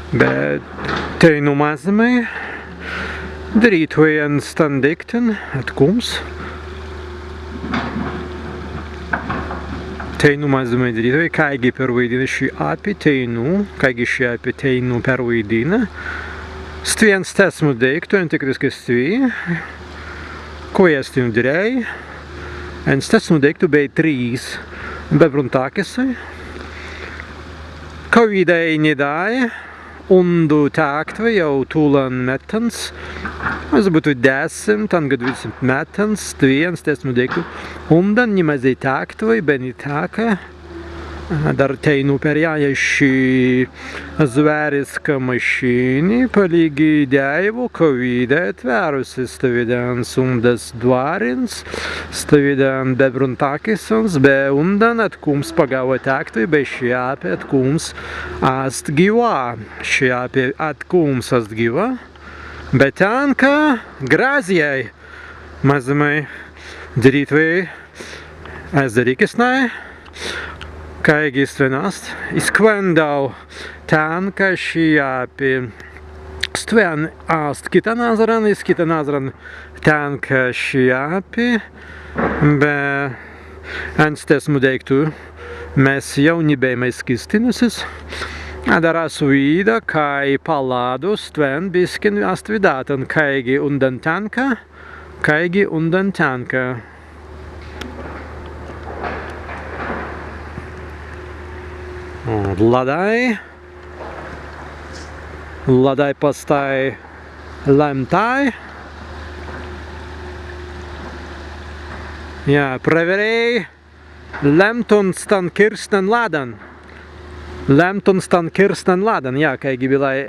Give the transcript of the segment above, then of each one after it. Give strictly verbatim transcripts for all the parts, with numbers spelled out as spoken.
Be teinū mazzimai dirītwei en stan deīktan etkūmps. Teinū mazzimai dirītwei, kāigi perwaidinna ši appi teinū, kāigi ši appi teinū perwaidinna. Stwen stesmu deīktu, entikriskai stwi, kwēi as teinū dirēi, en stesmu deīktu bēi trīs bebruntakisai, kawīdai ni dāi undu tektwei jāu tūlan mettans, mazzi būtwei desimt anga dwidesimts mettans, stwen stesmu deīktu undan ni mazēi tektwei be ni teka. Adder teinū perjāja ši zwēriska mašīni, palīgi deiwu, kawīda etwērusi stawīdans undas dwārins, stawīdan bebruntakisans, be undan etkūmps pagāwa tektwei, be ši appi etkūmps ast gīwa, ši appi etkūmps ast gīwa, be tenka grazzjai, mazzimai dirītwei, as dirīkisnai, kāigi stwen ast, iz kwēndau tenka ši appi. Stwen ast kitan azzaran, iz kitan azzaran tenka ši appi, be en stesmu deīktu mes jāu ni bēimai skīstinusis. Adder as widāi, kāi pa laddu stwen biskin ast widātan, kāigi undan tenka, kāigi undan tenka. Ladāi. Ladāi pastāi lemtai. Jā, prawerēi lemtun stan kīrsnan laddan. Lemtun stan kīrsnan laddan, jā, kāigi bilāi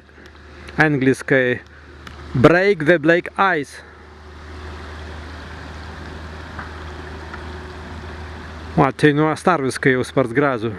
ēngliskai, break the black ice. Wa, teinū ast arwiskai jāu spārts grazzu.